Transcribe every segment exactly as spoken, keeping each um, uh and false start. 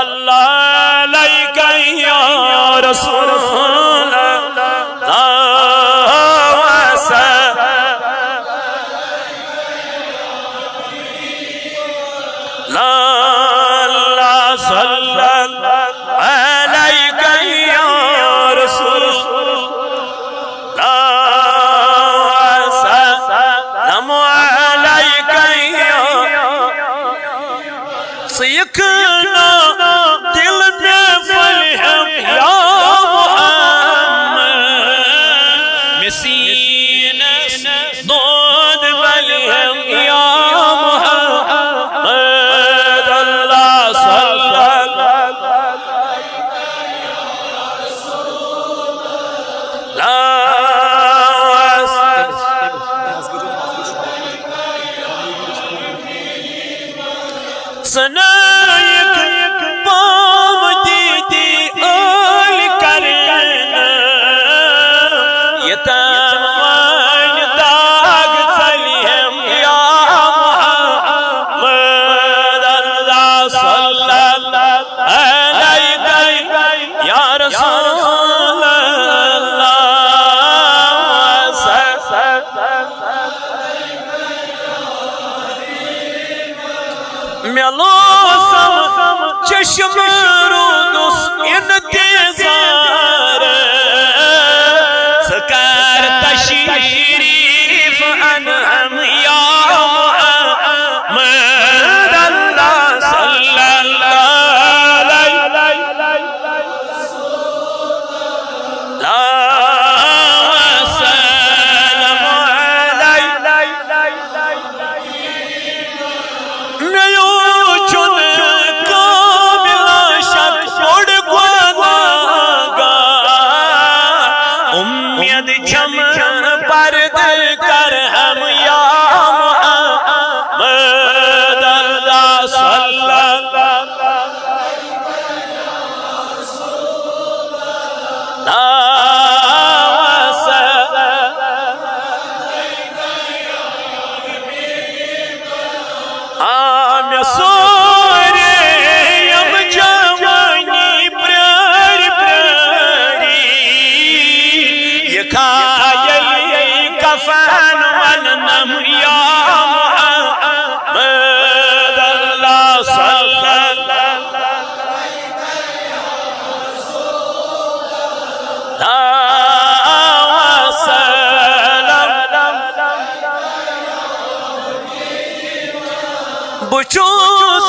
عليك يا رسول الله وسلم. لا، لا، صلى عليك يا رسول الله، سلام عليك يا. ژٕ یِکھ نا دِل مےٚ پھٔلۍ ہٮ۪م یا محمد، مےٚ سیٖنس دود بلۍ ہٮ۪م یا محمد، اللہ صلی اللہ. لا، ژٕ نٲیِکھ پام دیٖدی ٲلۍ کرنہٕ، یہِ تام وۄنۍ داغ ژَلہِ ہٮ۪م یا محمد، اللہ صلی اللہ علیک یا رسول اللہ. مےٚ لوسم چشم روٗدُس انتظار، ژٕ کر تشریف انہم یا محمد، اللہ صلی اللہ علیہ. لا، سلام علیک. مےٚ یوت چھُنہٕ قابل شک بوٚڑ گۄناہگار. اُمید چھم پردٕ کرہم یا محمد، اللہ صلی اللہ. آ، مےٚ سورُے یِم جوٲنی پرٛٲرۍ پرٛٲری، یہِ کھایلی کفن وننم یا محمد، اللہ صلی اللہ. وسلم. بہٕ چھُس،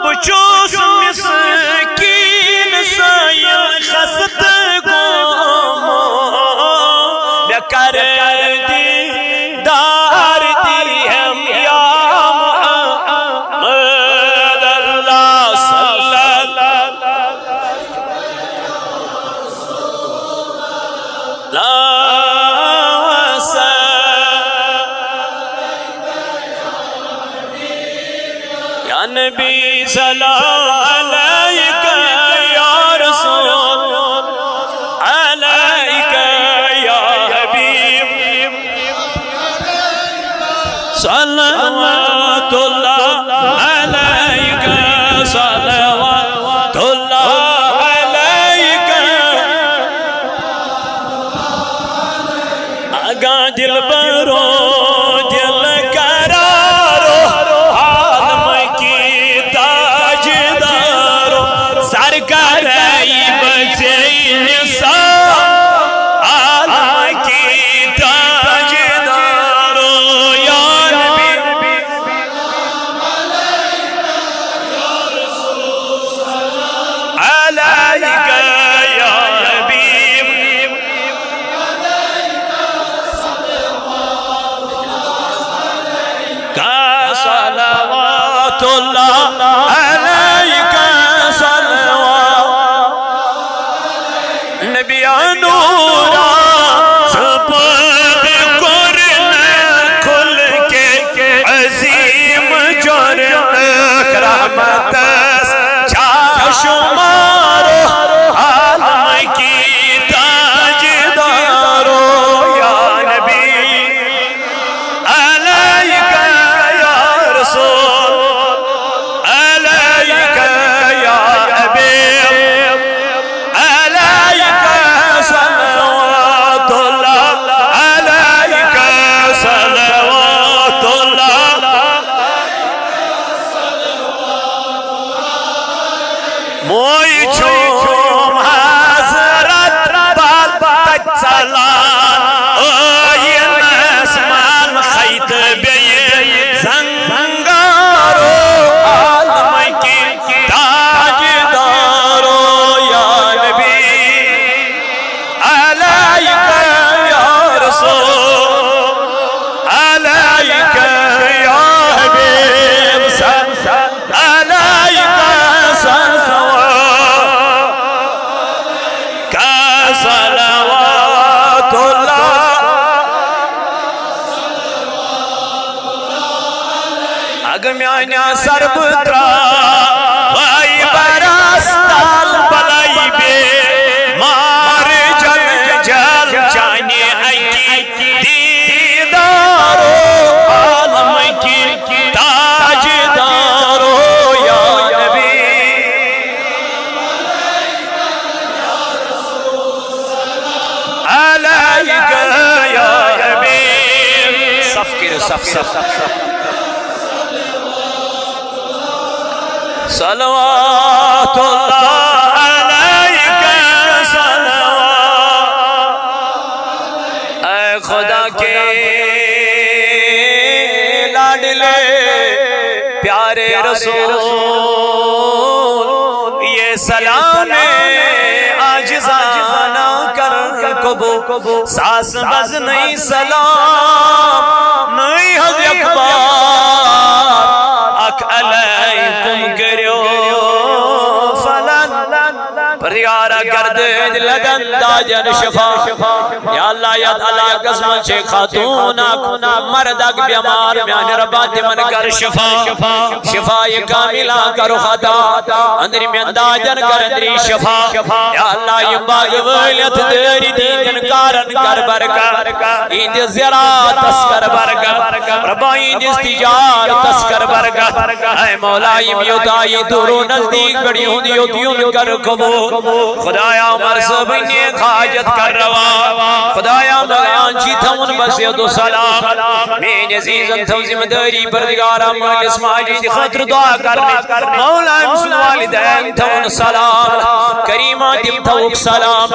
بہٕ چھُس مسکیٖن سٲیِل خستہٕ گوٚمُت، مےٚ کر دیٖدار دیٖہَم یا محمد، اللہ صلی اللہ. لا، سلام یا نبی، سلام علیک یا رسول، علیک یا حبیب. صلوات اللہ علیک، صلوات اللہ علیک. آگاہ دلبرو، دل قرارو، عالم کی تاجدارو، سرکار عیب سے انسان، عالم کی تاجدارو، یا نبی. علیک یا حبیب. کا صلوات اللہ علیک، صلوات. وۄنۍ چھُم حضرت پتہٕ ژلان ٲیٖنس منٛز خیتہٕ بیٚیہِ زنگارو عالمٕکۍ تاجدارو یا نبی۔ عليك يا رسول، عليك يا حبيب، عليك صلوات، صلوات الله۔ اگہ میانیا سر بہٕ تراوے برس تل بلے بے مار جل جل چانہِ اکی دیدارو عالم کی تاجدارو یا نبی۔ عليك يا حبيب۔ صف کٔرِو، صف، صف، صف۔ صلوات الله عليك، صلوات۔ اے خدا کے لاڈلے پیارے رسول، یہ سلام عاجزانہ کر قبول۔ ساس بز نئی سلام، نئی حض اکبر، اک علیکم کریو فلن۔ پروردگارا گردن لگن داجن شفا۔ یا اللہ، یتھ علاقس منٛز چھے خاتون اکھ، مرد اکھ بیمار، میانہِ ربا تِمن کر شفا۔ شفا کاملہ کرو خدا۔ أنٛدرِم انداجن کر أنٛدری شفا۔ یا اللہ، یِم باغہٕ وٲلۍ یتھ دٲرۍ دِتۍ، تِہنٛدٮ۪ن کارن کر برکت۔ یِہنٛدِس زراعتس کر برکت۔ ربا، یِہنٛدِس تجارتس کر برکت۔ اے مولا، یِم یوٚت آیہِ دوٗر و نزدیٖک پٮ۪ٹھ، یِہُنٛد یوٚت یُن کر قبول۔ خدایا، عمر صٲبٕنۍ نیک حاجت کر روا۔ خدایا، مگر آن چی تھاوُن بس یوٚت سلام۔ میٲنۍ عزیزن تھٲو ذمہٕ دٲری، پروردگارا، مٲلِس ماجہِ ہٕنٛدِ خٲطرٕ دعا کرنٕچ۔ مولا، أمۍ سُنٛد والدین تھاوُن سلام۔ کریما، تِم تھاوُکھ سلام۔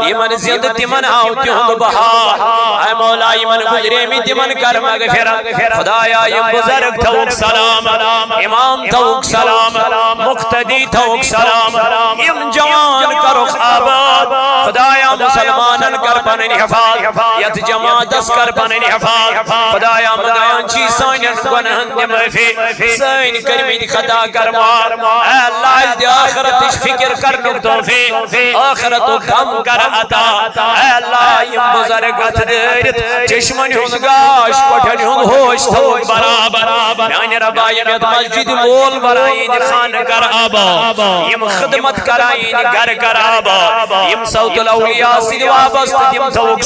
یِمن زِندٕ تِمن ہاو تِہُنٛد بہار۔ اے مولا، یِمن گُزریمٕتۍ تِمن کر مغفرت۔ خدایا، یِم بزرگ تھاوُکھ سلام، امام تھاوُکھ سلام، مقتدی تھاوُکھ سلام، یِم جوان کرُکھ آباد۔ خدایا، مسلمانن کر پنٕنۍ حفاظت، یتھ جماعتس کر پنٕنۍ حفاظت۔ خدایا، منگان چھی سانٮ۪ن گۄناہن تہِ معٲفی، سٲنۍ کٔرمٕتۍ خطا کر معاف۔ اے اللہ، اَسہِ دِ ٲخرتٕچ فکر کرنُک توفیق، ٲخرتُک غم کر عطا۔ اے اللہ، یِم بزرگ اتھ دٲرِتھ چشمن ہُنٛد گاش، کۄٹھٮ۪ن ہُنٛد ہوش تھوٚوُکھ برابر۔ میانہِ ربا، یِم یتھ مسجد مول بران یِہنٛدِ خانہٕ کر آباد، یِم خدمت کران یِہنٛدِ گرٕ کر آباد، یِم صوت الاولیاء سۭتۍ وابستہٕ تِم تھوٚوُکھ